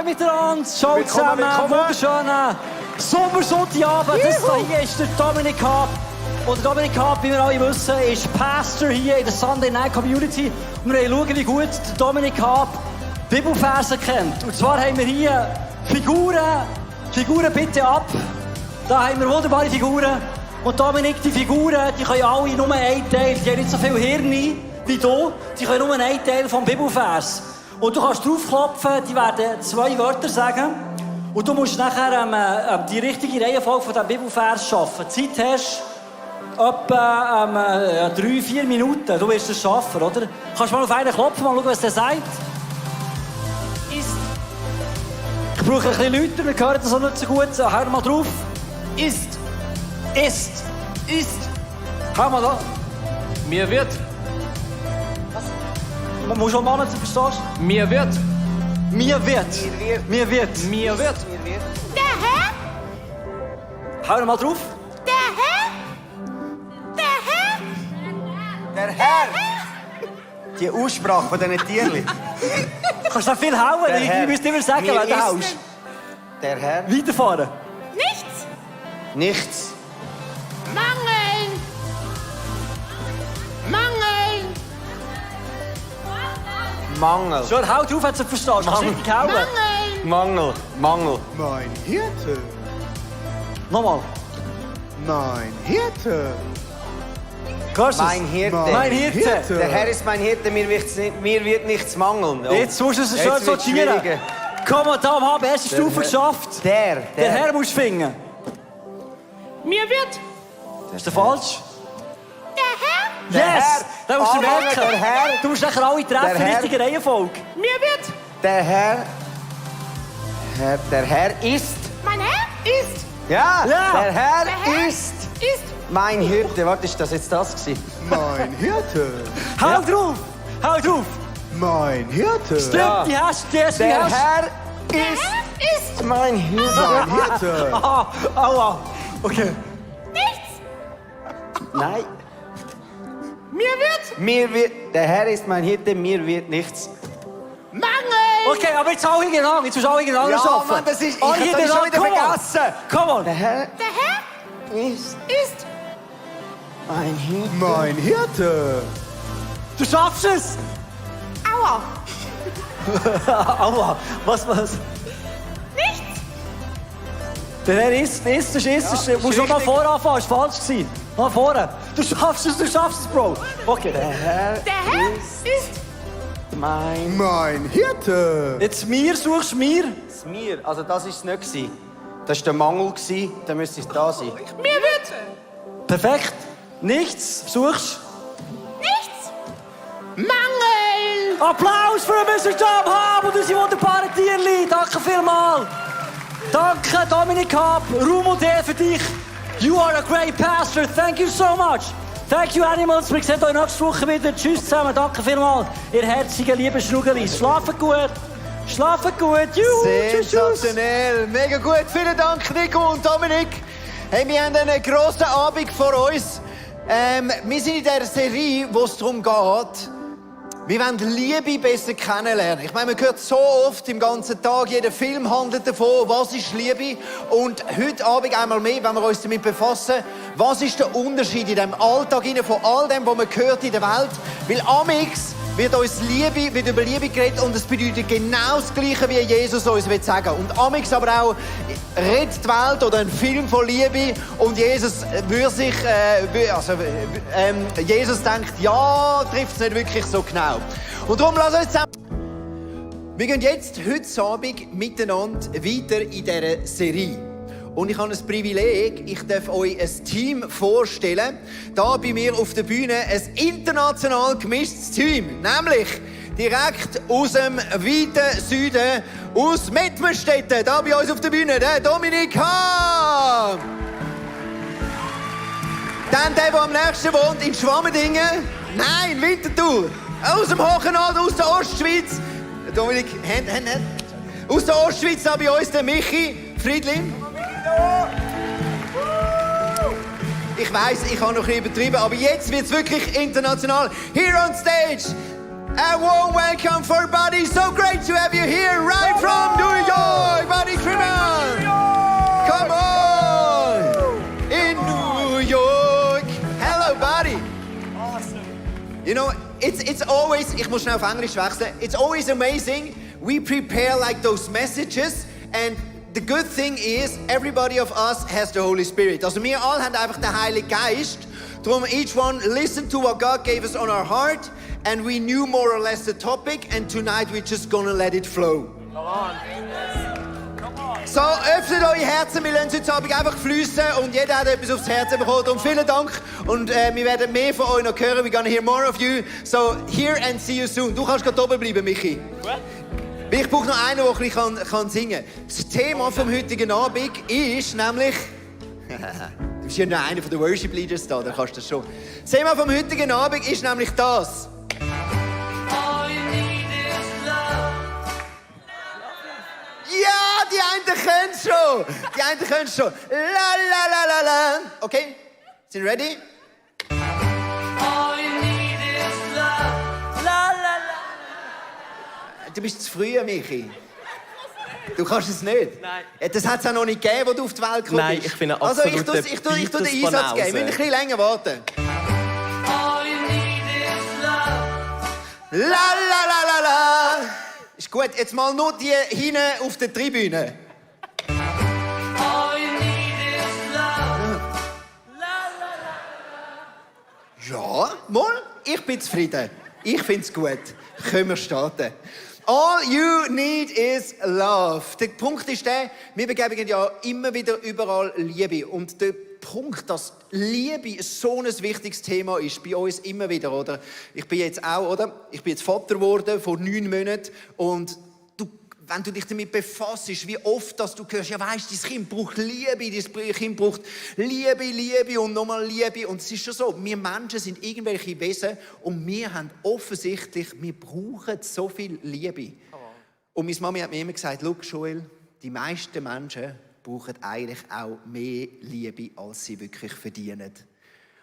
miteinander. Schaut zusammen. Wunderschönen Sommersonntabend. Das hier ist der Dominik Haab. Und der Dominik Haab, wie wir alle wissen, ist Pastor hier in der Sunday Night Community. Und wir schauen, wie gut der Dominik Haab Bibelverse kennt. Und zwar haben wir hier Figuren bitte ab. Da haben wir wunderbare Figuren. Und Dominik, die Figuren, die können alle nur einen Teil. Die haben nicht so viel Hirn wie du. Die können nur einen Teil vom Bibelvers. Und du kannst draufklopfen, die werden 2 Wörter sagen. Und du musst nachher die richtige Reihenfolge von diesem Bibelvers schaffen. Zeit hast etwa 3-4 Minuten. Du wirst es schaffen, oder? Kannst mal auf einen klopfen, mal schauen, was der sagt. Ist. Ich brauche ein bisschen Leute, wir hören das auch nicht so gut. Hör mal drauf. Ist. Hör mal da. Mir wird. Man muss schon mal, du verstehst. Mir wird. Mir wird. Der Herr? Hör mal drauf. Der Herr! Die Aussprache von diesen Tierchen. Kannst du da viel hauen? Der Herr. Ich müsste immer sagen, Mir wenn du ist- haust. Der Herr? Weiterfahren. Nichts. Nichts. Mangeln. Mangel. Schon, hau drauf, wenn du es verstehst. Kannst du richtig hauen. Mangeln. Mangel. Mein Hirte, Nochmal. mein Hirte, Hörst du es? Mein Hirte. Mein Hirte. Der Herr ist mein Hirte, mir wird nichts mangeln. Oh. Jetzt musst du es Jetzt schön wird's sortieren. schwieriger. Komm, Madame, haben erste Stufe geschafft. Der Der Herr musst du finden. Mir wird. Das ist der falsch. Der Herr. Yes! Herr. Den musst du Aber merken. der Herr. Du musst nachher alle treffen, Der Herr. richtige Reihenfolge. Mir wird. Der Herr. Der Herr ist. Mein Herr ist. Ja, Ja. der Herr Der Herr ist ist. mein Hirte. Warte, ist das jetzt das gewesen? mein Hirte, Hau drauf! Hau drauf! mein Hirte, Stimmt, Ja. die hast du. Die hast du. Der Herr Der ist Herr ist. mein Hirte. mein Hirte, Ah, aua. Okay. Nichts. Nein, Mir wird. der Herr ist mein Hirte, mir wird nichts. Mangeln. Okay, aber jetzt alle gegeneinander. Jetzt musst du alle gegeneinander Ja, schaffen. Mann, das ist- Alle ich hab das schon wieder gegeneinander. vergessen. Come on. Der Herr Der Herr ist ist. mein Hirte. mein Hirte, Du schaffst es. Aua. Aua. Was? Nichts. Der Herr ist. Du musst schon mal richtig. vorne anfangen. Das war falsch gewesen. Mal vorne. Du schaffst es, Bro. Okay. Der Herr Der Herr ist. mein mein Hirte, Jetzt mir, suchst mir. mir. Also das ist es nicht gewesen. Das war der Mangel gewesen. Dann müsste es da sein. Mir wird. Perfekt. Nichts. Suchst. Nichts. Mangeln. Applaus für Mr. Tom Haab und unsere wunderbaren Tierli. Danke vielmals. Danke, Dominik Haab. Ruhm und Ehre für dich. You are a great pastor. Thank you so much. Thank you, Animals. Wir sehen euch nächste Woche wieder. Tschüss zusammen. Danke vielmals. Ihr herzigen, lieben Schnugelis. Schlafen gut. Schlafen gut. Juhu. Tschüss, tschüss. Sensationell, mega gut. Vielen Dank, Nico und Dominik. Hey, wir haben einen grossen Abend vor uns. Wir sind in dieser Serie, wo es darum geht, wir wollen Liebe besser kennenlernen. Ich meine, man hört so oft im ganzen Tag, jeder Film handelt davon, was ist Liebe. Und heute Abend einmal mehr, wenn wir uns damit befassen, was ist der Unterschied in dem Alltag von all dem, was man hört in der Welt. Weil amix wird über Liebe geredet und es bedeutet genau das Gleiche, wie Jesus uns sagen will. Und amix aber auch redet die Welt oder ein Film von Liebe und Jesus Jesus denkt, ja, trifft es nicht wirklich so genau. Und darum lass uns zusammen. Wir gehen jetzt heute Abend miteinander weiter in dieser Serie. Und ich habe ein Privileg, ich darf euch ein Team vorstellen. Da bei mir auf der Bühne ein international gemischtes Team. Nämlich direkt aus dem weiten Süden, aus Mettmerstetten. Da bei uns auf der Bühne, der Dominik Haab. Dann der am nächsten wohnt, in Schwammendingen. Nein, Winterthur. Aus dem Hochenwald, aus der Ostschweiz. Dominik, Hand. Aus der Ostschweiz, da bei uns der Michi Friedlin. Ich weiss, ich habe noch ein bisschen übertrieben, aber jetzt wird es wirklich international. Here on stage, A warm welcome for Buddy. So great to have you here right from New York. Buddy Criminal. Come on. In New York. Hello, Buddy. Awesome. You know, it's always, ich muss schnell auf Englisch wechseln. It's always amazing. We prepare like those messages and the good thing is, everybody of us has the Holy Spirit. Also wir alle haben einfach den Heiligen Geist. Darum each one listen to what God gave us on our heart and we knew more or less the topic and tonight we're just gonna let it flow. Come on. So, öffnet eure Herzen, wir lassen heute Abend einfach fließen und jeder hat etwas aufs Herz bekommen. Und vielen Dank und wir werden mehr von euch noch hören. We're gonna hear more of you. So, here and see you soon. Du kannst gerade oben bleiben, Michi. What? Ich brauche noch einen, der ein bisschen kann singen kann. Das Thema vom heutigen Abend ist nämlich... Du bist ja noch einer der Worship Leaders da kannst du das schon. Das Thema vom heutigen Abend ist nämlich das. Ja, die einen können es schon. Die einen können es schon. La la la la la. Okay, sind ready? Du bist zu früh, Michi. Du kannst es nicht? Nein. Das hat es auch noch nicht gegeben, als du auf die Welt gekommen Nein, bist. ich bin ein Also ich absoluter tue den Einsatz geben. Wir müssen ein bisschen länger warten. La la la la la. Ist gut, jetzt mal nur die hinten auf der Tribüne. Ja, mal, ich bin zufrieden. Ich finde es gut. Können wir starten. All you need is love. Der Punkt ist der, wir begegnen ja immer wieder überall Liebe. Und der Punkt, dass Liebe so ein wichtiges Thema ist, bei uns immer wieder, oder? Ich bin jetzt auch, oder? Ich bin jetzt Vater geworden vor 9 Monaten und wenn du dich damit befasst, wie oft dass du hörst, ja weisst, dein Kind braucht Liebe, dein Kind braucht Liebe und nochmal Liebe. Und es ist schon so, wir Menschen sind irgendwelche Wesen und wir haben offensichtlich, wir brauchen so viel Liebe. Und meine Mami hat mir immer gesagt, schau Joel, die meisten Menschen brauchen eigentlich auch mehr Liebe, als sie wirklich verdienen.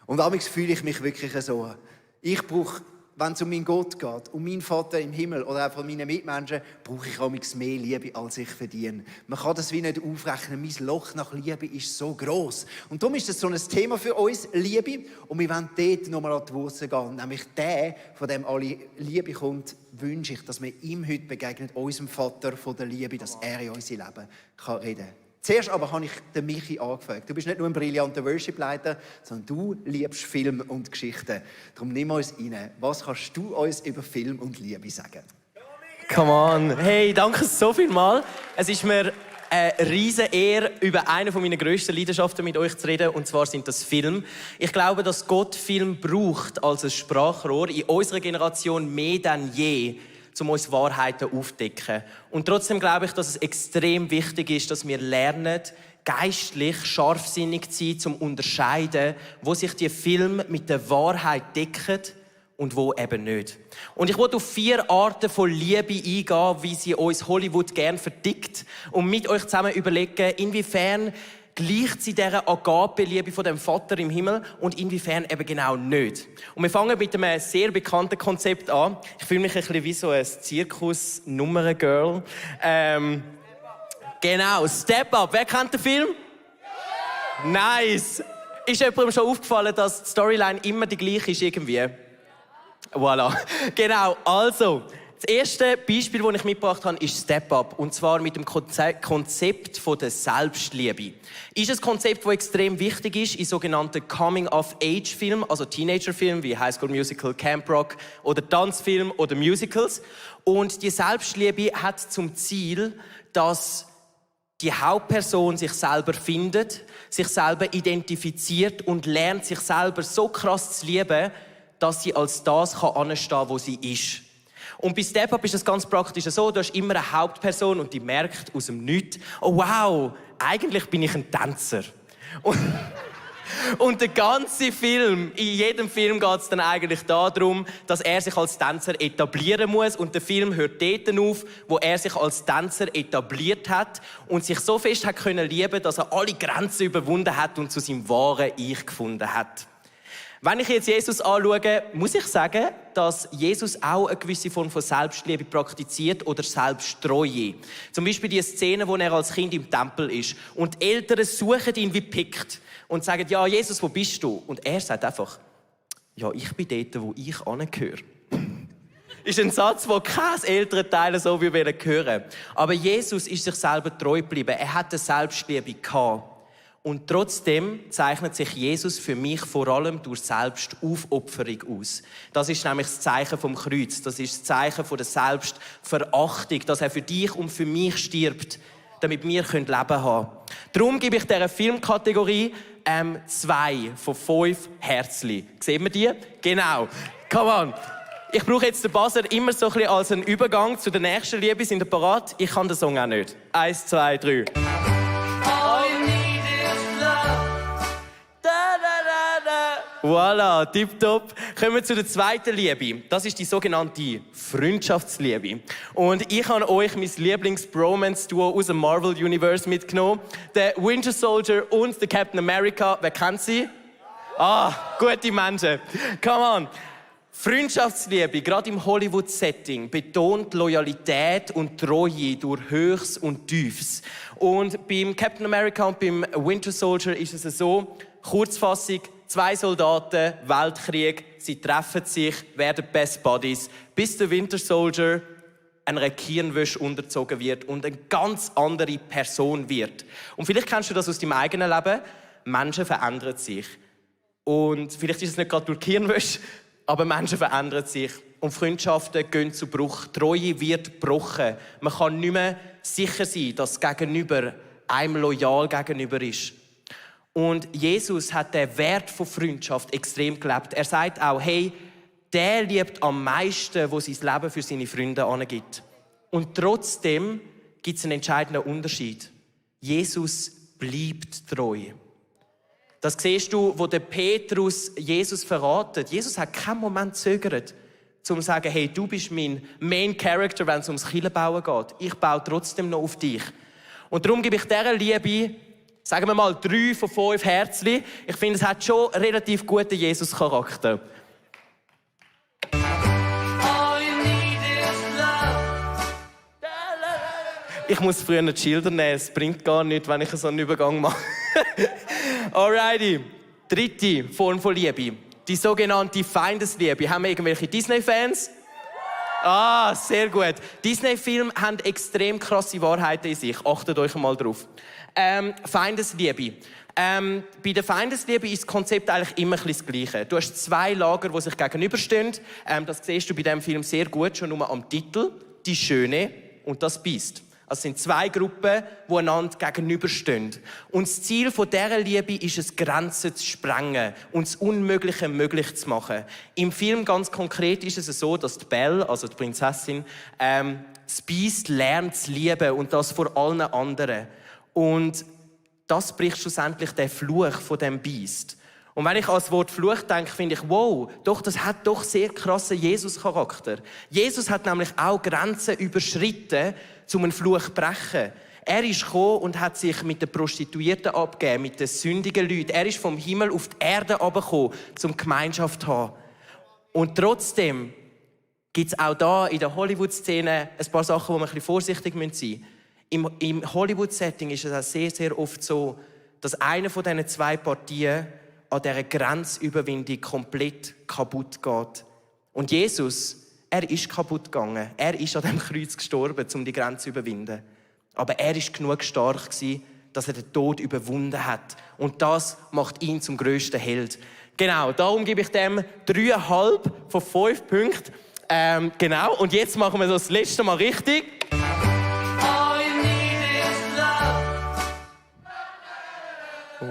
Und damals fühle ich mich wirklich so, ich brauche, wenn es um meinen Gott geht, um meinen Vater im Himmel oder auch von meinen Mitmenschen, brauche ich manchmal mehr Liebe, als ich verdiene. Man kann das wie nicht aufrechnen. Mein Loch nach Liebe ist so gross. Und darum ist das so ein Thema für uns, Liebe. Und wir wollen dort nochmal an die Wurzel gehen. Nämlich der, von dem alle Liebe kommt, wünsche ich, dass wir ihm heute begegnen, unserem Vater von der Liebe, dass er in unser Leben kann reden kann. Zuerst aber habe ich den Michi angefragt. Du bist nicht nur ein brillanter Worship-Leiter, sondern du liebst Film und Geschichten. Darum nimm uns rein. Was kannst du uns über Film und Liebe sagen? Come on. Hey, danke so viel mal. Es ist mir eine riesen Ehre, über eine meiner grössten Leidenschaften mit euch zu reden, und zwar sind das Film. Ich glaube, dass Gott Film braucht als ein Sprachrohr in unserer Generation mehr denn je, um uns Wahrheiten aufzudecken. Und trotzdem glaube ich, dass es extrem wichtig ist, dass wir lernen, geistlich scharfsinnig zu sein, um zu unterscheiden, wo sich die Filme mit der Wahrheit decken und wo eben nicht. Und ich wollte auf 4 Arten von Liebe eingehen, wie sie uns Hollywood gerne verdickt, und mit euch zusammen überlegen, inwiefern gleicht sie dieser Agape-Liebe von dem Vater im Himmel und inwiefern eben genau nicht. Und wir fangen mit einem sehr bekannten Konzept an. Ich fühle mich ein bisschen wie so ein Zirkus-Nummer-Girl. Genau, Step Up. Wer kennt den Film? Nice. Ist jemandem schon aufgefallen, dass die Storyline immer die gleiche ist irgendwie? Voilà. Genau, also... Das erste Beispiel, das ich mitgebracht habe, ist Step Up. Und zwar mit dem Konzept der Selbstliebe. Ist ein Konzept, das extrem wichtig ist in sogenannten Coming-of-Age-Filmen, also Teenager-Filmen wie High School Musical, Camp Rock oder Tanzfilme oder Musicals. Und die Selbstliebe hat zum Ziel, dass die Hauptperson sich selber findet, sich selber identifiziert und lernt, sich selber so krass zu lieben, dass sie als das anstehen kann, wo sie ist. Und bei Step Up ist das ganz praktisch so, du hast immer eine Hauptperson und die merkt aus dem Nichts, oh wow, eigentlich bin ich ein Tänzer. Und der ganze Film, in jedem Film geht es dann eigentlich darum, dass er sich als Tänzer etablieren muss, und der Film hört dort auf, wo er sich als Tänzer etabliert hat und sich so fest hat können lieben, dass er alle Grenzen überwunden hat und zu seinem wahren Ich gefunden hat. Wenn ich jetzt Jesus anschaue, muss ich sagen, dass Jesus auch eine gewisse Form von Selbstliebe praktiziert oder Selbsttreue. Zum Beispiel die Szene, wo er als Kind im Tempel ist und die Eltern suchen ihn wie pickt und sagen, ja, Jesus, wo bist du? Und er sagt einfach, ja, ich bin dort, wo ich angehöre. Ist ein Satz, den kein Elternteil so hören will. Aber Jesus ist sich selber treu geblieben. Er hatte Selbstliebe gehabt. Und trotzdem zeichnet sich Jesus für mich vor allem durch Selbstaufopferung aus. Das ist nämlich das Zeichen vom Kreuz. Das ist das Zeichen von der Selbstverachtung, dass er für dich und für mich stirbt, damit wir Leben haben können. Darum gebe ich dieser Filmkategorie 2 von 5 Herzli. Sehen wir die? Genau. Come on. Ich brauche jetzt den Buzzer immer so ein bisschen als einen Übergang zu der nächsten Liebe. Sind ihr bereit? Ich kann den Song auch nicht. 1, 2, 3. Voilà, tipptopp. Kommen wir zu der zweiten Liebe. Das ist die sogenannte Freundschaftsliebe. Und ich habe euch mein Lieblings-Bromance-Duo aus dem Marvel-Universe mitgenommen. Der Winter Soldier und der Captain America. Wer kennt sie? Ah, gute Menschen. Come on. Freundschaftsliebe, gerade im Hollywood-Setting, betont Loyalität und Treue durch Höchst und Tiefs. Und beim Captain America und beim Winter Soldier ist es so, Kurzfassung, 2 Soldaten, Weltkrieg, sie treffen sich, werden Best Buddies, bis der Winter Soldier einer Kirnwäsche unterzogen wird und eine ganz andere Person wird. Und vielleicht kennst du das aus deinem eigenen Leben. Menschen verändern sich. Und vielleicht ist es nicht gerade durch Kirnwäsche, aber Menschen verändern sich. Und Freundschaften gehen zu Bruch. Treue wird gebrochen. Man kann nicht mehr sicher sein, dass das Gegenüber einem loyal gegenüber ist. Und Jesus hat den Wert von Freundschaft extrem gelebt. Er sagt auch, hey, der liebt am meisten, der sein Leben für seine Freunde angibt. Und trotzdem gibt es einen entscheidenden Unterschied. Jesus bleibt treu. Das siehst du, wo der Petrus Jesus verratet. Jesus hat keinen Moment gezögert, um zu sagen, hey, du bist mein Main Character, wenn es ums Kirchenbauen geht. Ich baue trotzdem noch auf dich. Und darum gebe ich dieser Liebe, sagen wir mal, 3 von 5 Herzli. Ich finde, es hat schon einen relativ guten Jesus-Charakter. Ich muss früher die Schilder nehmen, es bringt gar nichts, wenn ich so einen Übergang mache. Alrighty, 3. Form von Liebe. Die sogenannte Feindesliebe. Haben wir irgendwelche Disney-Fans? Ah, sehr gut. Disney-Filme haben extrem krasse Wahrheiten in sich. Achtet euch mal drauf. Feindesliebe. Bei der Feindesliebe ist das Konzept eigentlich immer das Gleiche. Du hast 2 Lager, die sich gegenüberstehen. Das siehst du bei diesem Film sehr gut, schon nur am Titel. Die Schöne und das Biest. Also es sind 2 Gruppen, die einander gegenüberstehen. Und das Ziel dieser Liebe ist es, Grenzen zu sprengen und das Unmögliche möglich zu machen. Im Film ganz konkret ist es so, dass die Belle, also die Prinzessin, das Biest lernt zu lieben und das vor allen anderen. Und das bricht schlussendlich den Fluch von dem Biest. Und wenn ich an das Wort Fluch denke, finde ich, wow, doch, das hat doch sehr krassen Jesus-Charakter. Jesus hat nämlich auch Grenzen überschritten, um einen Fluch zu brechen. Er ist gekommen und hat sich mit den Prostituierten abgegeben, mit den sündigen Leuten. Er ist vom Himmel auf die Erde herabgekommen, um Gemeinschaft zu haben. Und trotzdem gibt es auch da in der Hollywood-Szene ein paar Sachen, wo wir ein bisschen vorsichtig sein müssen. Im Hollywood-Setting ist es auch sehr, sehr oft so, dass eine von diesen 2 Partien an dieser Grenzüberwindung komplett kaputt geht. Und Jesus, er ist kaputt gegangen. Er ist an diesem Kreuz gestorben, um die Grenze zu überwinden. Aber er war genug stark, dass er den Tod überwunden hat. Und das macht ihn zum grössten Held. Genau, darum gebe ich dem 3,5 von 5 Punkten. Genau, und jetzt machen wir das letzte Mal richtig.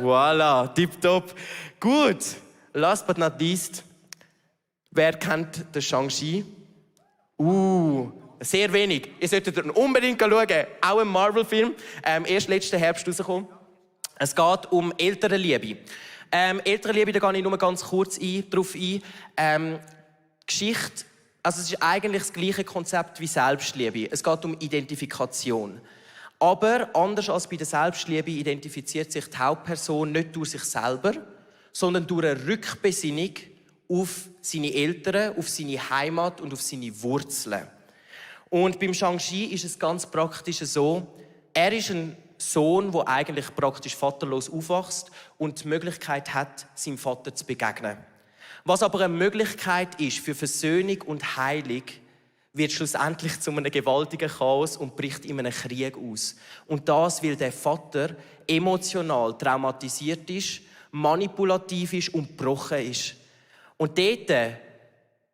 Voilà, tipptopp. Gut, last but not least. Wer kennt den Shang-Chi? Sehr wenig. Ihr solltet ihn unbedingt schauen. Auch ein Marvel-Film. Erst letzten Herbst rausgekommen. Es geht um Elternliebe. Elternliebe, da gehe ich nur ganz kurz darauf ein. Geschichte, also es ist eigentlich das gleiche Konzept wie Selbstliebe. Es geht um Identifikation. Aber anders als bei der Selbstliebe identifiziert sich die Hauptperson nicht durch sich selber, sondern durch eine Rückbesinnung auf seine Eltern, auf seine Heimat und auf seine Wurzeln. Und beim Shang-Chi ist es ganz praktisch so, er ist ein Sohn, der eigentlich praktisch vaterlos aufwächst und die Möglichkeit hat, seinem Vater zu begegnen. Was aber eine Möglichkeit ist für Versöhnung und Heilung, wird schlussendlich zu einem gewaltigen Chaos und bricht in einem Krieg aus. Und das, weil der Vater emotional traumatisiert ist, manipulativ ist und gebrochen ist. Und dort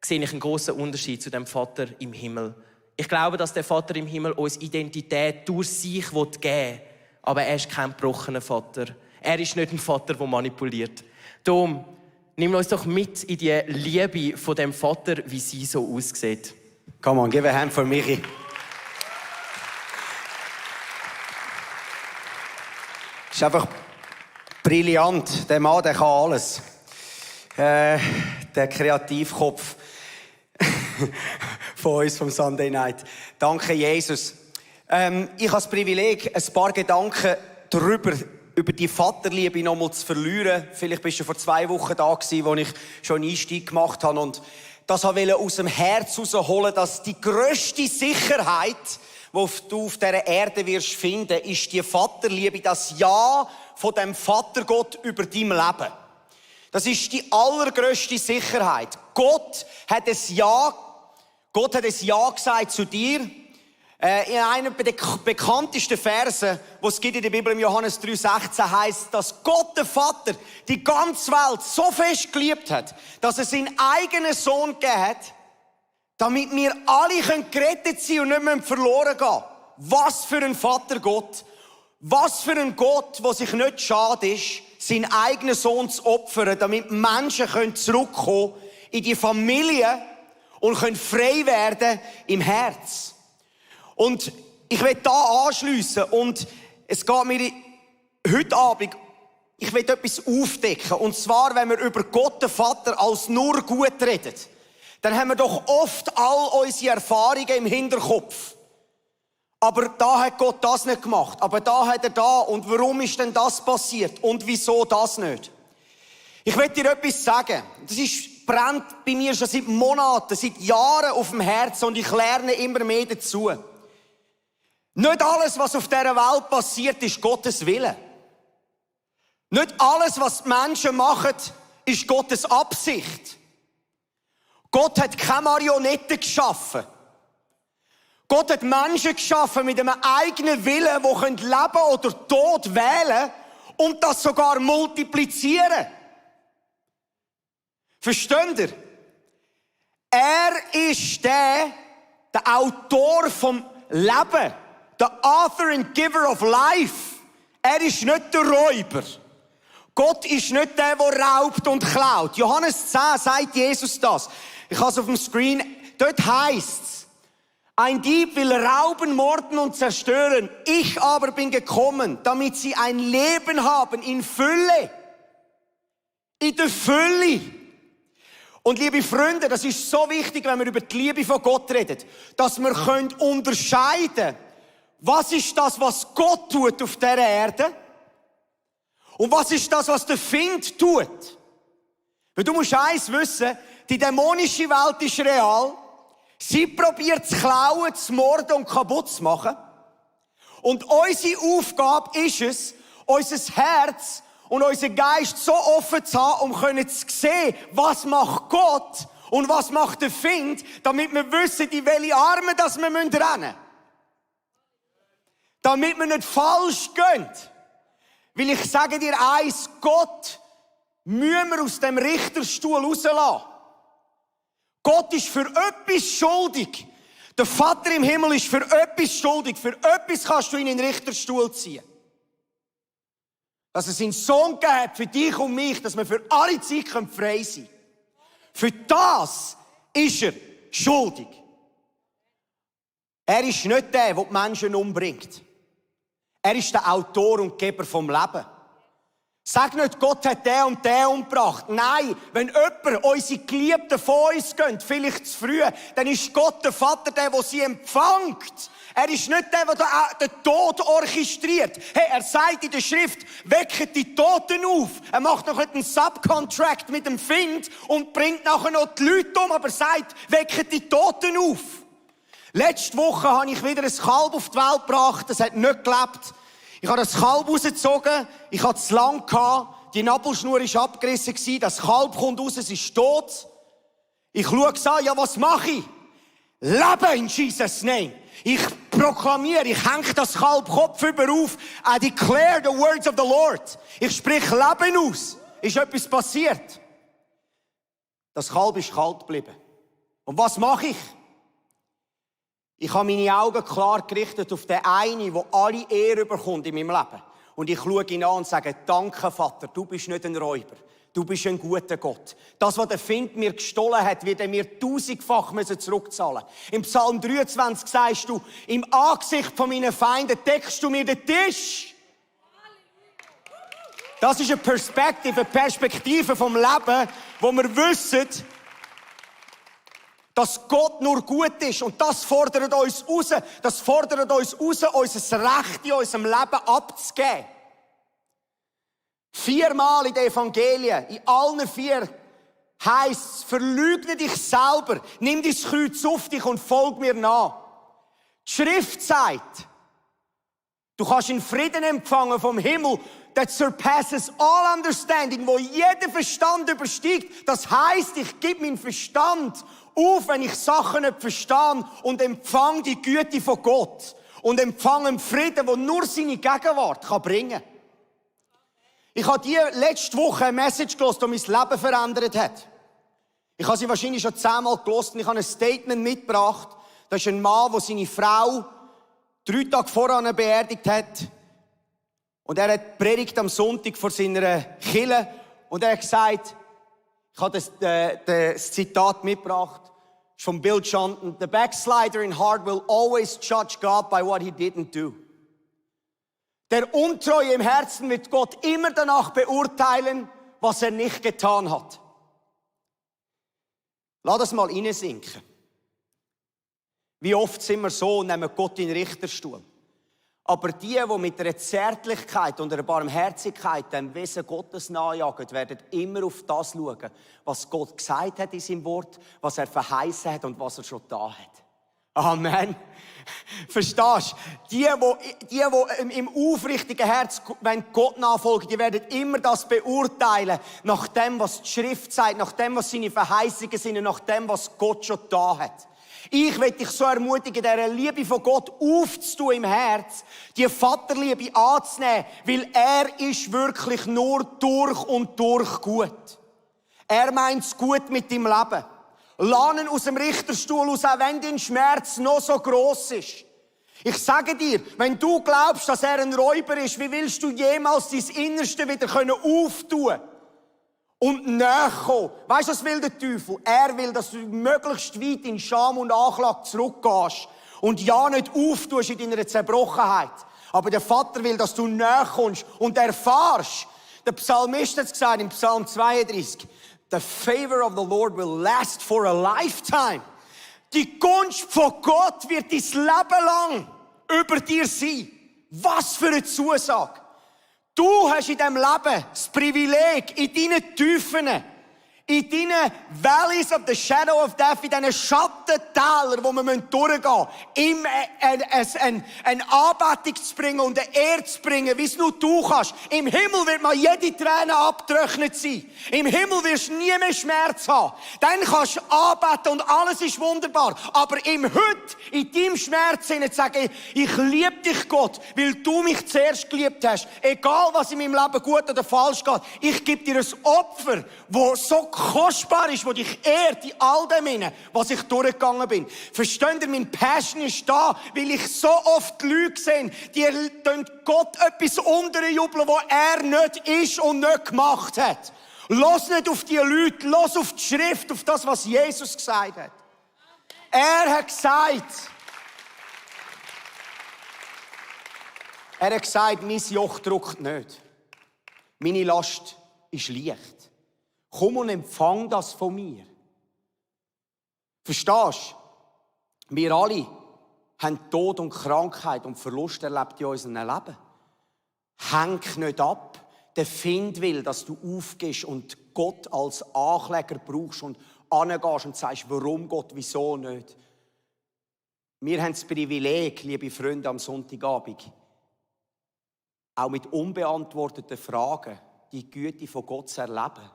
sehe ich einen grossen Unterschied zu dem Vater im Himmel. Ich glaube, dass der Vater im Himmel uns Identität durch sich geben will. Aber er ist kein gebrochener Vater. Er ist nicht ein Vater, der manipuliert. Darum, nimm uns doch mit in die Liebe von dem Vater, wie sie so aussieht. Come on, give a hand for Michi. Ist einfach brillant. Der Mann, der kann alles. Der Kreativkopf von uns, vom Sunday Night. Danke, Jesus. Ich habe das Privileg, ein paar Gedanken über die Vaterliebe noch mal zu verlieren. Vielleicht bist du vor 2 Wochen da gewesen, wo ich schon einen Einstieg gemacht habe und das wollte aus dem Herz herausholen, dass die grösste Sicherheit, die du auf dieser Erde wirst finden, ist die Vaterliebe, das Ja von dem Vatergott über dein Leben. Das ist die allergrösste Sicherheit. Gott hat ein Ja gesagt zu dir. In einem der bekanntesten Verse, die es gibt in der Bibel, im Johannes 3,16, heisst, dass Gott, der Vater, die ganze Welt so fest geliebt hat, dass er seinen eigenen Sohn gegeben hat, damit wir alle gerettet sein und nicht verloren gehen. Was für ein Vater Gott. Was für ein Gott, der sich nicht schade ist, seinen eigenen Sohn zu opfern, damit Menschen zurückkommen in die Familie und frei werden im Herz. Und ich will da anschliessen und es geht mir heute Abend, ich will etwas aufdecken. Und zwar, wenn wir über Gott, den Vater, als nur gut reden, dann haben wir doch oft all unsere Erfahrungen im Hinterkopf. Aber da hat Gott das nicht gemacht. Aber da hat er da. Und warum ist denn das passiert? Und wieso das nicht? Ich will dir etwas sagen. Das brennt bei mir schon seit Monaten, seit Jahren auf dem Herzen und ich lerne immer mehr dazu. Nicht alles, was auf dieser Welt passiert, ist Gottes Wille. Nicht alles, was die Menschen machen, ist Gottes Absicht. Gott hat keine Marionetten geschaffen. Gott hat Menschen geschaffen mit einem eigenen Willen, die leben oder Tod wählen und das sogar multiplizieren. Versteht ihr? Er ist der Autor vom Leben. Der Author and Giver of Life. Er ist nicht der Räuber. Gott ist nicht der raubt und klaut. Johannes 10 sagt Jesus das. Ich habe es auf dem Screen. Dort heisst's: Ein Dieb will rauben, morden und zerstören. Ich aber bin gekommen, damit sie ein Leben haben in Fülle. In der Fülle. Und liebe Freunde, das ist so wichtig, wenn wir über die Liebe von Gott reden, dass wir unterscheiden können, was ist das, was Gott tut auf dieser Erde? Und was ist das, was der Find tut? Weil du musst eins wissen, die dämonische Welt ist real. Sie probiert zu klauen, zu morden und kaputt zu machen. Und unsere Aufgabe ist es, unser Herz und unser Geist so offen zu haben, um zu sehen, was macht Gott und was macht der Find, damit wir wissen, in welche Arme dass wir rennen müssen. Damit wir nicht falsch gehen. Weil ich sage dir eins, Gott müssen wir aus dem Richterstuhl rauslassen. Gott ist für etwas schuldig. Der Vater im Himmel ist für etwas schuldig. Für etwas kannst du ihn in den Richterstuhl ziehen. Dass er seinen Sohn gegeben hat für dich und mich, dass wir für alle Zeit frei sein können. Für das ist er schuldig. Er ist nicht der die Menschen umbringt. Er ist der Autor und Geber vom Leben. Sag nicht, Gott hat den und den umgebracht. Nein, wenn jemand, unsere Geliebten von uns gehen, vielleicht zu früh, dann ist Gott der Vater, der sie empfängt. Er ist nicht der, der den Tod orchestriert. Hey, er sagt in der Schrift, weckt die Toten auf. Er macht noch einen Subcontract mit dem Find und bringt nachher noch die Leute um, aber sagt, weckt die Toten auf. Letzte Woche habe ich wieder ein Kalb auf die Welt gebracht, das hat nicht gelebt. Ich habe das Kalb rausgezogen, ich hatte es lang gehabt, die Nabelschnur war abgerissen, das Kalb kommt raus, es ist tot. Ich schaue es an, ja, was mache ich? Leben in Jesus' name. Ich proklamiere, ich hänge das Kalb Kopf über auf. I declare the words of the Lord. Ich sprich Leben aus. Ist etwas passiert? Das Kalb ist kalt geblieben. Und was mache ich? Ich habe meine Augen klar gerichtet auf den einen, der alle Ehre bekommt in meinem Leben. Und ich schaue ihn an und sage, danke Vater, du bist nicht ein Räuber. Du bist ein guter Gott. Das, was der Find mir gestohlen hat, wird er mir 1000-fach zurückzahlen. Im Psalm 23 sagst du, im Angesicht von meinen Feinden deckst du mir den Tisch. Das ist eine Perspektive vom Leben, wo wir wissen, dass Gott nur gut ist. Und das fordert uns raus. Das fordert uns raus, unser Recht in unserem Leben abzugeben. 4-mal in den Evangelien, in allen 4, heisst es, verleugne dich selber, nimm dein Kreuz auf dich und folg mir nach. Die Schrift sagt, du kannst einen Frieden empfangen vom Himmel, that surpasses all understanding, wo jeder Verstand übersteigt. Das heisst, ich gebe meinen Verstand auf, wenn ich Sachen nicht verstehe und empfange die Güte von Gott und empfange einen Frieden, der nur seine Gegenwart bringen kann. Ich habe letzte Woche eine Message gehört, die mein Leben verändert hat. Ich habe sie wahrscheinlich schon 10-mal gehört und ich habe ein Statement mitgebracht. Das ist ein Mann, der seine Frau 3 Tage vorher beerdigt hat. Und er hat predigt am Sonntag vor seiner Kirche. Und er hat gesagt, ich habe das Zitat mitgebracht, von Bill Johnson. The backslider in heart will always judge God by what he didn't do. Der Untreue im Herzen wird Gott immer danach beurteilen, was er nicht getan hat. Lass das mal reinsinken. Wie oft sind wir so und nehmen Gott in den Richterstuhl. Aber die mit einer Zärtlichkeit und einer Barmherzigkeit dem Wesen Gottes nachjagen, werden immer auf das schauen, was Gott gesagt hat in seinem Wort, was er verheißen hat und was er schon da hat. Amen. Verstehst du? Die im aufrichtigen Herz, wenn Gott nachfolgen, die werden immer das beurteilen, nach dem, was die Schrift sagt, nach dem, was seine Verheißungen sind und nach dem, was Gott schon da hat. Ich will dich so ermutigen, dieser Liebe von Gott aufzutun im Herz, die Vaterliebe anzunehmen, weil er ist wirklich nur durch und durch gut. Er meint's gut mit deinem Leben. Lass ihn aus dem Richterstuhl aus, auch wenn dein Schmerz noch so gross ist. Ich sage dir, wenn du glaubst, dass er ein Räuber ist, wie willst du jemals dein Innerste wieder auftun und näher kommen? Weisst du, was will der Teufel? Er will, dass du möglichst weit in Scham und Anklage zurückgehst und ja nicht auftust in deiner Zerbrochenheit. Aber der Vater will, dass du näher kommst und erfahrst. Der Psalmist hat es gesagt, im Psalm 32, the favor of the Lord will last for a lifetime. Die Gunst von Gott wird dein Leben lang über dir sein. Was für eine Zusage. Du hast in diesem Leben das Privileg, in deinen Tiefen, in deinen Valleys of the Shadow of Death, in diesen Schattentälern, wo wir durchgehen müssen, ihm eine Anbetung zu bringen und eine Ehre zu bringen, wie es nur du kannst. Im Himmel wird mal jede Träne abgetrocknet sein. Im Himmel wirst du nie mehr Schmerz haben. Dann kannst du anbeten und alles ist wunderbar. Aber im Heute, in deinem Schmerz, zu sagen, ich liebe dich, Gott, weil du mich zuerst geliebt hast. Egal, was in meinem Leben gut oder falsch geht. Ich gebe dir ein Opfer, das so kostbar ist, wo dich ehrt in all dem, was ich durchgegangen bin. Versteht ihr, mein Passion ist da, weil ich so oft Leute sehe, die Gott etwas unterjubeln, was er nicht ist und nicht gemacht hat. Lass nicht auf die Leute, lass auf die Schrift, auf das, was Jesus gesagt hat. Er hat gesagt, mein Joch drückt nicht. Meine Last ist leicht. Komm und empfang das von mir. Verstehst du? Wir alle haben Tod und Krankheit und Verlust erlebt in unserem Leben. Häng nicht ab. Der Find will, dass du aufgehst und Gott als Ankläger brauchst und angehst und sagst, warum Gott, wieso nicht. Wir haben das Privileg, liebe Freunde, am Sonntagabend, auch mit unbeantworteten Fragen die Güte von Gott zu erleben.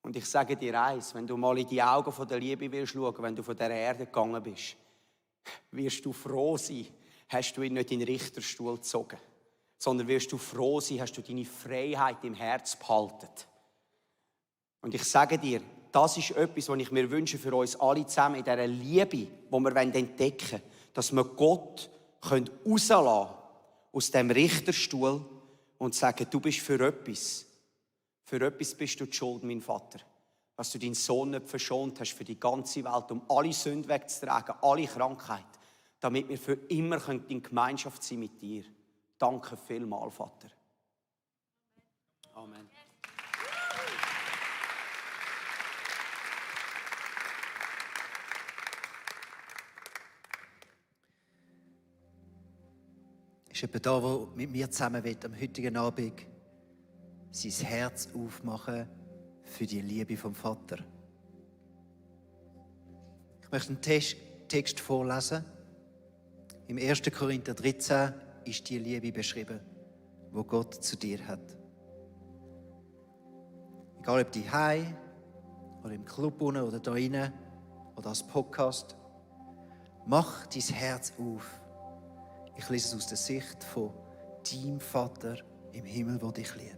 Und ich sage dir eins, wenn du mal in die Augen von der Liebe willst schauen, wenn du von dieser Erde gegangen bist, wirst du froh sein, hast du ihn nicht in den Richterstuhl gezogen, sondern wirst du froh sein, hast du deine Freiheit im Herz behalten. Und ich sage dir, das ist etwas, was ich mir wünsche für uns alle zusammen, in dieser Liebe, die wir entdecken wollen, dass wir Gott rauslassen können aus dem Richterstuhl und sagen, du bist für etwas bist du die Schuld, mein Vater. Dass du deinen Sohn nicht verschont hast für die ganze Welt, um alle Sünden wegzutragen, alle Krankheit, damit wir für immer in Gemeinschaft sein mit dir. Danke vielmals, Vater. Amen. Ist jemand da, der mit mir zusammen will, am heutigen Abend sein Herz aufmachen für die Liebe vom Vater? Ich möchte einen Text vorlesen. Im 1. Korinther 13 ist die Liebe beschrieben, wo Gott zu dir hat. Egal ob die Hause oder im Club unten oder da drinnen oder als Podcast, mach dein Herz auf. Ich lese es aus der Sicht von deinem Vater im Himmel, der dich liebt.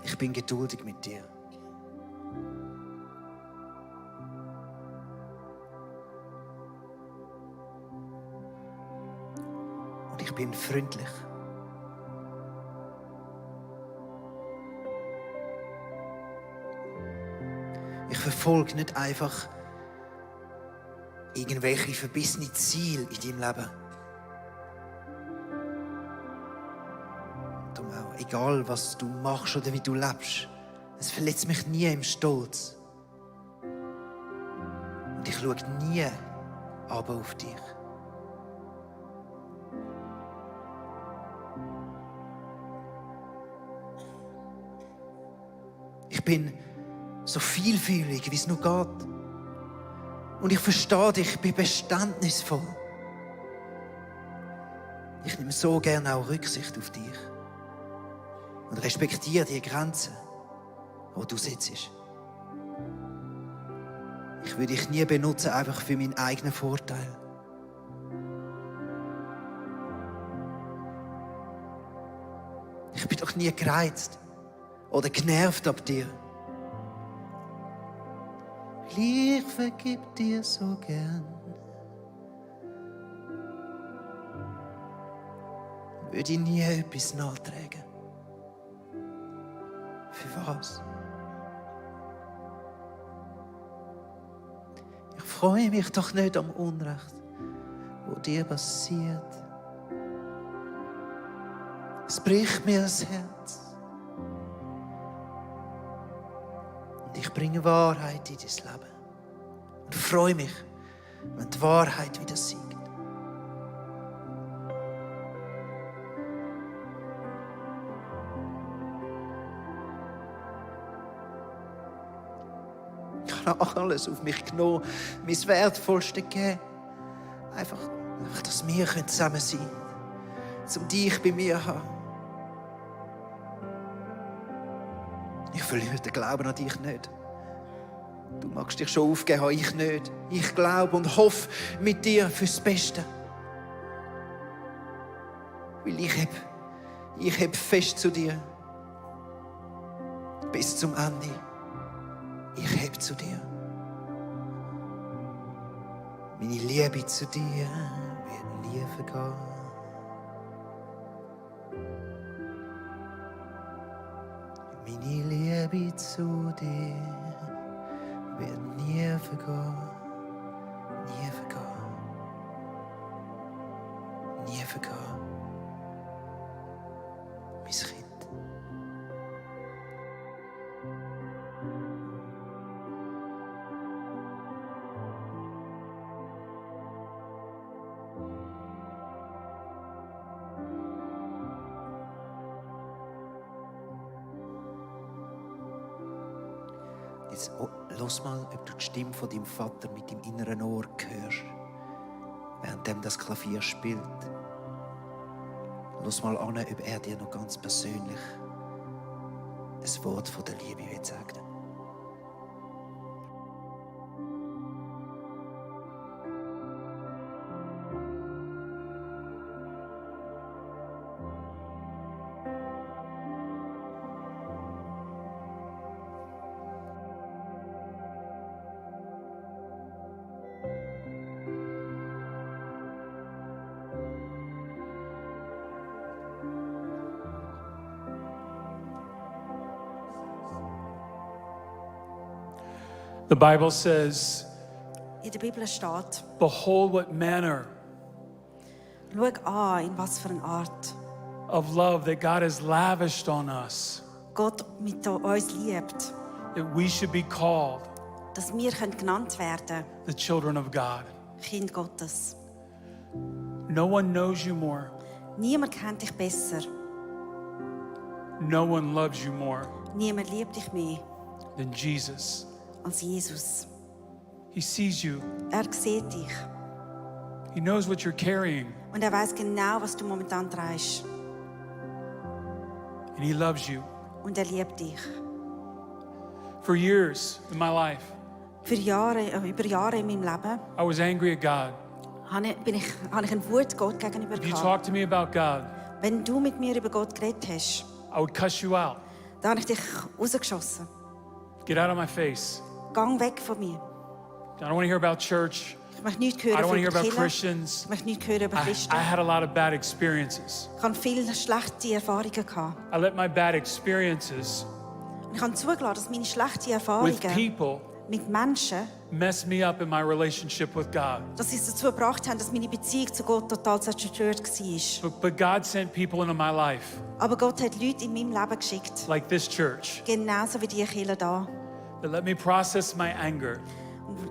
Ich bin geduldig mit dir. Und ich bin freundlich. Ich verfolge nicht einfach irgendwelche verbissene Ziele in deinem Leben. Darum auch, egal was du machst oder wie du lebst, es verletzt mich nie im Stolz. Und ich schaue nie aber auf dich. Ich bin so vielfühlig, wie es nur geht. Und ich verstehe dich, ich bin beständnisvoll. Ich nehme so gerne auch Rücksicht auf dich. Und respektiere die Grenzen, wo du sitzt. Ich würde dich nie benutzen, einfach für meinen eigenen Vorteil. Ich bin doch nie gereizt oder genervt ab dir. Ich vergib dir so gern. Würde ich nie etwas nachtragen. Für was? Ich freue mich doch nicht am Unrecht, wo dir passiert. Es bricht mir das Herz. Ich bringe Wahrheit in dein Leben. Und freue mich, wenn die Wahrheit wieder siegt. Ich habe alles auf mich genommen, mein Wertvollste gegeben. Einfach, dass wir zusammen sein können, um dich bei mir zu haben. Ich verliere den Glauben an dich nicht. Du magst dich schon aufgeben, ich nicht. Ich glaube und hoffe mit dir fürs Beste. Weil ich heb fest zu dir. Bis zum Ende. Ich heb zu dir. Meine Liebe zu dir wird nie vergehen. Meine Liebe zu dir wird nie vergehen, nie vergehen, nie vergehen. Mein Kind. Jetzt los mal, ob du die Stimme von deinem Vater mit deinem inneren Ohr hörst, während das Klavier spielt. Los mal an, ob er dir noch ganz persönlich ein Wort von der Liebe will sagen. The Bible says, In der Bibel steht, behold what manner schau an, in was für eine Art of love that God has lavished on us, Gott mit uns liebt, that we should be called dass wir genannt werden the children of God. Kind Gottes. No one knows you more. Niemand kennt dich besser. No one loves you more Niemand liebt dich mehr than Jesus. als Jesus. He sees you. Er sieht dich He knows what you're carrying. und er weiß genau, was du momentan trägst. And he loves you. Und er liebt dich. For years in my life, Über Jahre in meinem Leben I was angry at God. habe ich eine Wut Gott gegenüber If you gehabt. talk to me about God, Wenn du mit mir über Gott geredet hast, I would cuss you out. dann habe ich dich rausgeschossen. Get out of my face. Gang weg von mir. I don't want to hear about church. Ich möchte nichts I hören don't want to hear von about Kirche. Christians. Ich möchte nichts hören über I Christen. had a lot of bad experiences. Ich hatte viele schlechte Erfahrungen gehabt. I let my bad experiences Und ich habe zugelassen, dass meine schlechten with Erfahrungen people mit Menschen, mess me up in my relationship with God. dass sie es dazu gebracht haben, dass meine Beziehung zu Gott total zerstört war. But God sent people into my life, Aber Gott hat Leute in meinem Leben geschickt, like this church, genauso wie die Kirche da. that let me process my anger.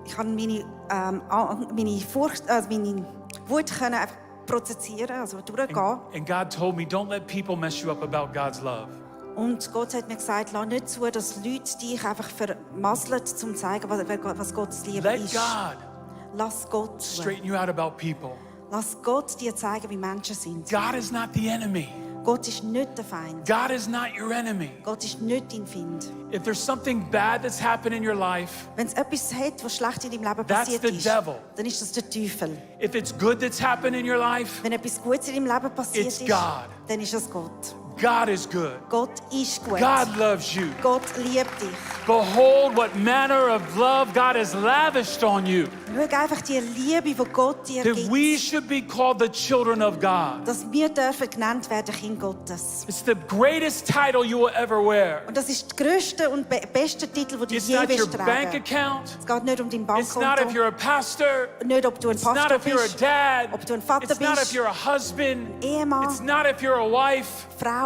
Ich habe meine Furcht, meine Wut können einfach prozessieren, also durchgehen. And God told me, don't let people mess you up about God's love. Und Gott hat mir gesagt, lass nicht zu, dass Leute dich einfach vermasseln, um zu zeigen, was Gottes Liebe Let ist. God Lass Gott zu. straighten you out about people. Lass Gott dir zeigen, wie Menschen sind. God is not the enemy. Gott ist nicht der Feind. God is not your enemy. Gott ist nicht dein Feind. If there's something bad that's happened in your life, Wenn es etwas hat, was schlecht in deinem Leben That's passiert the ist, devil. dann ist das der Teufel. if it's good that's happened in your life, Wenn etwas Gutes in deinem Leben passiert It's ist, God. dann ist es Gott. God is good. Gott ist gut. God loves you. Gott liebt dich. Behold what manner of love God has lavished on you, Schau einfach die Liebe, die Gott dir that gibt. we should be called the children of God. Dass wir dürfen genannt werden, Kind Gottes. It's the greatest title you will ever wear. Und das ist der grösste und beste Titel, den du It's je not your wirst bank tragen. account. Es geht nicht um dein It's not if Bankkonto, you're a pastor. nicht ob du ein It's not Pastor if you're a bist, dad. ob du ein Vater It's not if bist, you're a husband. Ehemann, It's not if you're a wife. Frau.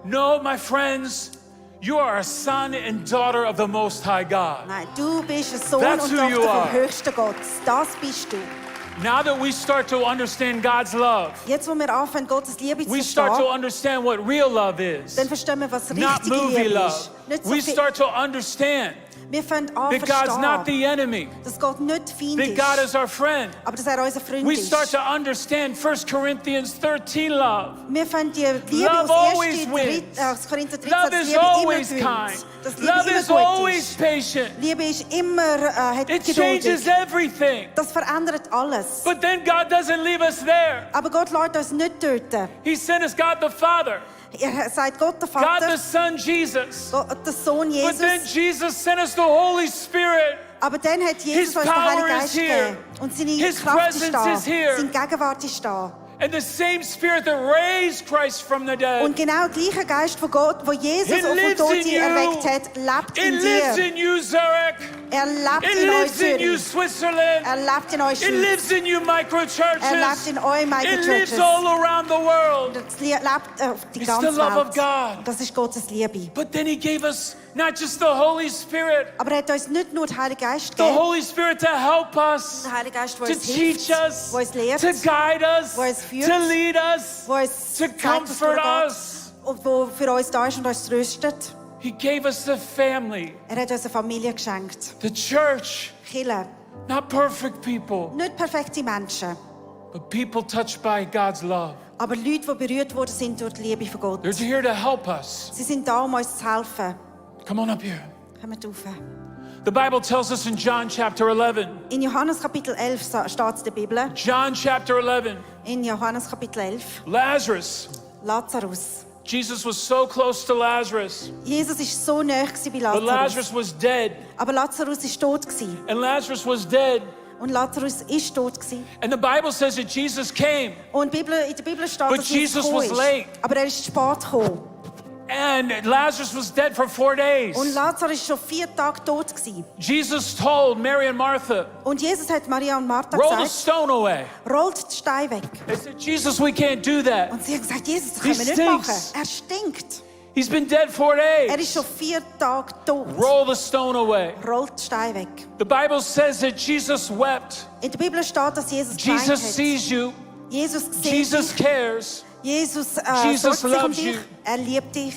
No, my friends, you are a son and daughter of the Most High God. Nein, du bist ein Sohn That's und who you Tochter are. vom höchsten Gott. Das bist du. Now that we start to understand God's love, Jetzt, wo wir anfangen, Gottes Liebe zu we start to verstehen, understand what real love is, dann verstehen wir, was not richtige movie Liebe love. ist. Nicht so We viel. start to understand Wir fangen an that God's not verstehen, the enemy, dass Gott nicht Feind that God ist, is our friend. aber dass er unser Freund We ist. start to understand 1 Corinthians 13 love. Wir fangen die Liebe Love always wins. aus Korinther 13, Love dass is Liebe immer always gewinnt. kind. Dass Liebe Love immer is gut always ist. patient. Liebe ist immer hat It geduldig. changes everything. Das verändert alles. But then God doesn't leave us there. Aber Gott lässt uns nicht töten. He sent us God the Father, Er sagt Gott der God Vater, the Son Jesus. Gott, der Sohn But then Jesus. Jesus sent us the Holy Spirit. Aber dann hat Jesus His uns den power Heiligen is Geist here. gegeben. Und seine His Kraft ist presence da. is here. Seine Gegenwart ist da. And the same Spirit that raised Christ from the dead, Und genau der gleiche Geist von Gott, wo Jesus It auf den lives Tod in you. erweckt hat, lebt it in lives dir. in you, Zurich. Er lebt It in euch lives in you, Zürich. Switzerland. Er lebt in euch It Schweiz. lives in you, Er lebt microchurches. in euch It lives Microchurches. all around the world. Es lebt auf die It's ganze the love of Welt. God. Das ist Gottes Liebe. But then He gave us not just the Holy Spirit, Aber er hat uns nicht nur den Heiligen Geist the gegeben, Holy Spirit to help us, der Heilige Geist, der to uns teach hilft, us, der uns lehrt, to guide us, wo uns führt, to lead us, der uns to zeigt, was comfort durchgeht us. und der für uns da ist und uns tröstet. He gave us the family, Er hat uns eine Familie geschenkt. the church. Kirche. Not perfect people, Nicht perfekte Menschen, but people touched by God's love. aber Leute, die berührt worden sind durch die Liebe von Gott. They're here to help us. Sie sind da, um uns zu helfen. Come on up here. Kommt rauf. The Bible tells us in John chapter 11. In Johannes Kapitel 11 steht es in der Bibel. John chapter 11. In Johannes Kapitel 11. Lazarus. Lazarus. Jesus was so close to Lazarus, Jesus war so nahe bei but Lazarus. Lazarus was dead. Aber Lazarus war tot. gewesen. And Lazarus was dead. Und Lazarus ist tot. gewesen. And the Bible says that Jesus came, Und in der Bibel steht, But dass Jesus Jesus gekommen was ist. late. Aber er ist zu spät gekommen. and Lazarus was dead for 4 days. Und Lazarus war schon 4 Tage tot. gewesen. Jesus told Mary and Martha, Und Jesus hat Maria und Martha roll the gesagt, stone away. rollt die Steine weg. They said, Jesus, we can't do that. Und sie haben gesagt, Jesus, das He können wir nicht machen. stinks. Er stinkt. He's been dead 4 Er days. ist schon 4 Tage tot. Roll the stone away. Rollt die Steine weg. The Bible says that Jesus wept. In der Bibel steht, dass Jesus geweint Jesus hat. sees you. Jesus sieht Jesus dich. cares. Jesus Jesus sorgt sich um loves dich. you. Er liebt dich.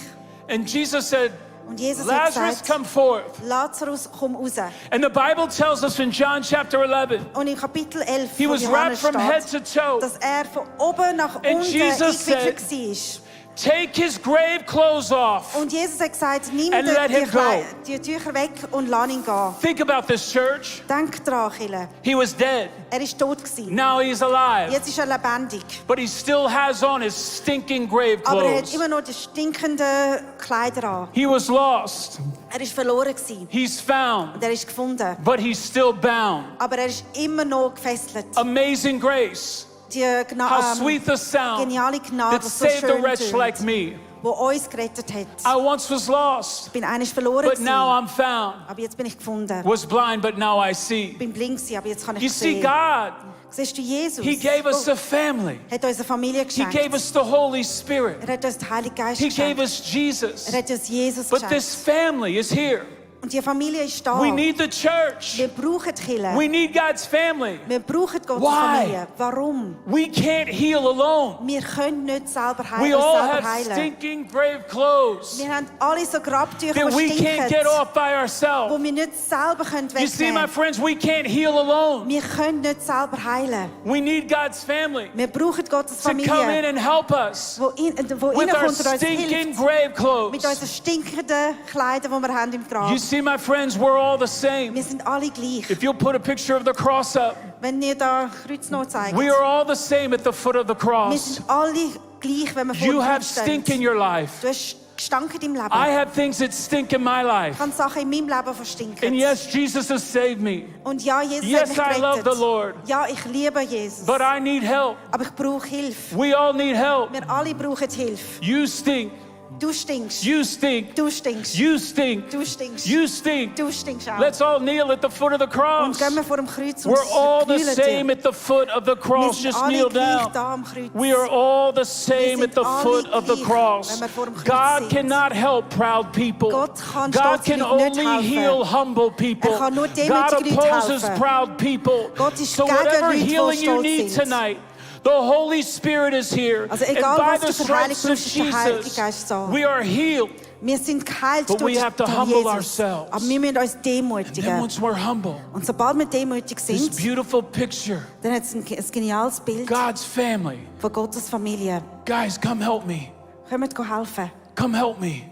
And Jesus said, Und Jesus hat Lazarus, gesagt, come forth. Lazarus, komm raus. And the Bible tells us in John chapter 11, Und in Kapitel 11 he von was wrapped Johannes from head steht, to toe. dass er von oben nach unten Jesus eingewickelt said, war. Take his grave clothes off. Und Jesus hat gesagt, nimm And let him go. die Tücher weg und lass ihn gehen. Think about this, church. Denk dran, Chille. He was dead. Er ist tot gewesen. Now he's alive. Jetzt ist er lebendig. But he still has on his stinking grave Aber er hat clothes. immer noch die stinkenden Kleider an. He was lost. Er ist verloren gewesen. He's found. Und er ist gefunden. But he's still bound. Aber er ist immer noch gefesselt. Amazing grace. Die How sweet the sound geniale Gnade, that die so saved a schön wretch like tönt, me. die uns gerettet hat. I once was lost, Ich bin eigentlich verloren but gewesen, now I'm found. aber jetzt bin ich gefunden. Was blind, but now I see. Ich bin blind gewesen, aber jetzt kann ich You see, sehen. God, Siehst du, Jesus He gave us a family. hat uns eine Familie He geschenkt. gave us the Holy Spirit. Er hat uns den Heiligen Geist He gave geschenkt. us Jesus. Er hat uns Jesus But geschenkt. this family is here. Und die Familie ist da. We need the church. Wir brauchen die Kirche. We need God's family. Wir brauchen Gottes Why? Familie. Warum? We can't heal alone. Wir können nicht selber We heilen. all Selber have heilen. stinking grave clothes Wir haben alle so Grabtücher, that we die can't stinken, get off by wo ourselves. wir nicht selber You see, my wegnehmen können. friends, we can't heal alone. Wir können nicht selber heilen. We need God's family Wir brauchen Gottes to come in Familie, and help us wo with our reinkommt und uns stinking hilft. grave Mit clothes. unseren stinkenden Kleidern, die wir haben im Grab. You see, my friends, we're all the same. Wir sind alle gleich. If you'll put a picture of the cross up, Wenn ihr da Kreuz noch zeigt. we are all the same at the foot of the Wir cross. sind alle gleich, wenn wir vor You dem have Kreuz stehen. stink in your life. Du hast Gestank in deinem Leben. I have things that stink in my Ich life. habe Sachen in meinem Leben verstinken. And yes, Jesus has saved me. Und ja, Jesus Yes, hat mich I love gerettet. the Lord. Ja, ich liebe Jesus. But I need help. Aber ich brauche Hilfe. We all need help. Wir alle brauchen Hilfe. You stink. Du stinkst. You stink. Du stinkst. You stink. Du stinkst. You stink. Du stinkst auch. Let's all kneel at the foot of the Und cross. gehen wir vor dem Kreuz und We're all the knühlen same dir. at the foot of the Wir cross. sind Just alle kneel gleich down. da am Kreuz. We are all the Wir same sind at the alle foot of the gleich, cross. wenn wir vor dem Kreuz God sind. cannot help proud people. Gott kann God stolze can Leute nicht only helfen. heal humble people. Er kann nur God demütige Leute opposes helfen. proud people. Gott ist So gegen whatever Leute, die healing you stolz need sind. tonight, the Holy Spirit is here. Also And egal, by was the du für Heilung stripes of brauchst, ist der Heilige Jesus, Geist da. we are healed. Wir sind geheilt But we durch have to durch humble Jesus. ourselves. Aber wir müssen uns Then demütigen. once we're humble, Und sobald wir demütig this sind, beautiful picture, dann hat es ein geniales Bild God's family. von Gottes Familie. Guys, come help me. Kommt helfen. Come help me.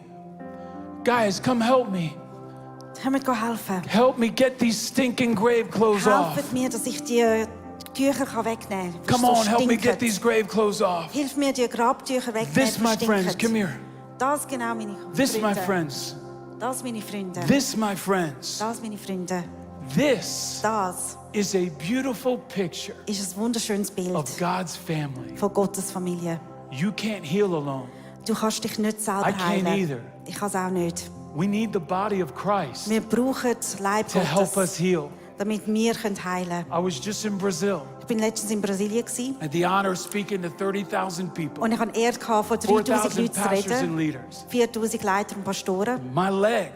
Guys, come help me. Kommt helfen. Help me get these stinking grave clothes off. Helft mir, dass ich die Tücher wegnehmen kann. die Come so on, help me stinken. get these grave clothes off. Hilf mir, die Grabtücher wegnehmen, This, die my friends, stinken. come here. Das genau, meine This, my Freunde. friends. Das, meine Freunde. This, my friends. Das, meine Freunde. This Das is a beautiful picture ist ein wunderschönes Bild of God's family. von Gottes Familie. You can't heal alone. Du kannst dich nicht selber I can't heilen. either. Ich kann es auch nicht. We need the body of Christ Wir brauchen das Leib to help us Gottes, heal. damit wir heilen können. I was just in Brazil. Ich bin letztens in Brasilien gewesen, I had the honor of speaking to 30,000 people, und ich hatte die Ehre, vor 3000 4,000 Leuten zu pastors and reden, leaders. 4000 Leiter und Pastoren. My leg,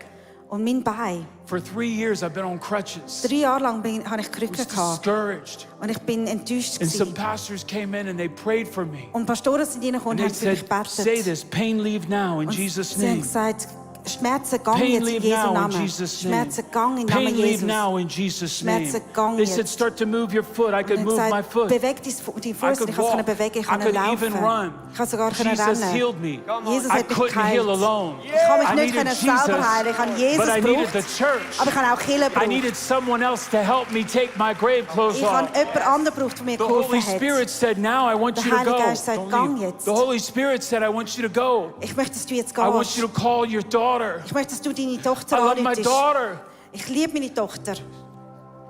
Und mein Bein, for 3 years, I've been on crutches. 3 Jahre lang hatte ich I Krücken was gehabt. discouraged. Und ich bin enttäuscht And some gewesen. pastors came in and they prayed for me. Und Pastoren sind reingekommen And und they haben für mich said, say gebetet. this, pain leave now in Und Jesus' sie haben name. gesagt, Schmerzen gang Pain jetzt in leave Jesu now in Namen. Jesus' name. Schmerzen gang im Namen Pain leave Jesus. now in Jesus' name. Schmerzen gang They said, jetzt. start to move your foot. I could Und move er my hat foot. gesagt, beweg deinen Fuß. could Ich konnte walk. bewegen, ich I konnte could laufen. even run. Ich konnte sogar Jesus rennen. healed me. Jesus I hat mich couldn't heal geheilt. alone. Ich kann mich I nicht needed selber heilen. Ich habe Jesus but I needed gebraucht. the church. Aber ich habe auch Kirche I gebraucht. needed someone else to help me take my grave clothes Ich habe off. jemand anderen gebraucht, der mir The Holy geholfen hat. Spirit said, now I want Der you to Heilige go. Geist sagt, gang jetzt. The Holy Spirit said, I want you to go. Ich möchte, dass du jetzt I want you to gehst. call your daughter. Ich möchte, dass du deine I Tochter love my anrufst. daughter. Ich liebe meine Tochter.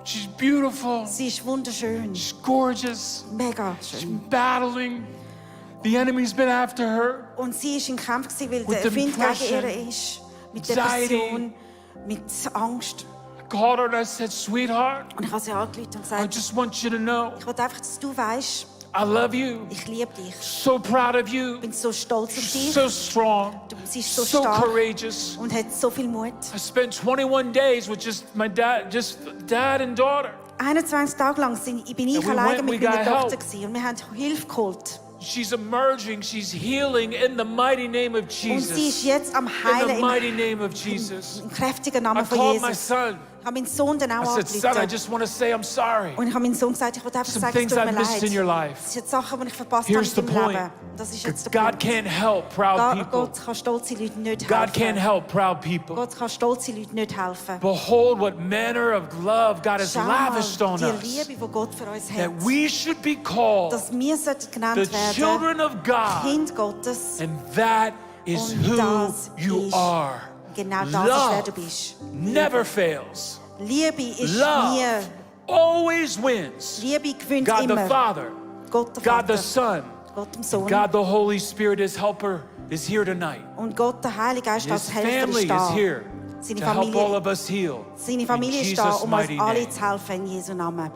She's beautiful. Sie ist wunderschön. She's gorgeous. Mega She's schön. battling. The enemy's been after her. Und sie war im Kampf, weil With der Find depression, gegen ihr ist. Mit anxiety. Depression, mit Angst. I called her and I said, sweetheart, Und ich habe sie angerufen und I gesagt, just want you to know ich will einfach, dass du weißt, I love you. ich liebe dich. So proud of you. Ich bin so stolz auf dich. So strong. Sie ist so So stark courageous. und hat so viel Mut. I spent 21 days with just my dad, and daughter. 21 Tage lang bin ich And we alleine went, mit we meiner got Tochter help. gewesen und wir haben Hilfe geholt. She's emerging. She's healing in the mighty name of Und sie ist Jesus. jetzt am In the Heilen mighty name of Jesus. im kräftigen I Namen von called my Jesus. son. Ich habe meinen Sohn dann I auch said, son, I angerufen. just want to say I'm sorry. Und ich habe meinem Sohn gesagt, ich wollte einfach Some sagen, es things tut I mir missed in your leid. life. Das sind Sachen, die ich verpasst Here's habe the in meinem point. Leben. Und das ist jetzt der God Punkt. can't help proud people. Gott kann stolze Leute nicht God helfen. can't help proud people. Gott kann stolze Leute nicht helfen. Behold, what manner of love God has Schau mal, lavished on die us. Liebe, die Gott für uns That hat. we should be called Dass wir the genannt werden, children of God. Kind Gottes. And that is Und who das you ist are. Genau das ist, wer du Love bist. never fails. Liebe ist Love nie. always wins. Liebe gewinnt God the immer. Father, Gott der God the Vater, Son, Gott dem Sohn God the Holy Spirit, His helper, is here tonight. und Gott der Heilige Geist als His Helfer family ist is da. here Seine to help all Familie, of us heal. seine In Familie ist da, Jesus' um uns mighty alle name. zu helfen in Jesu Namen.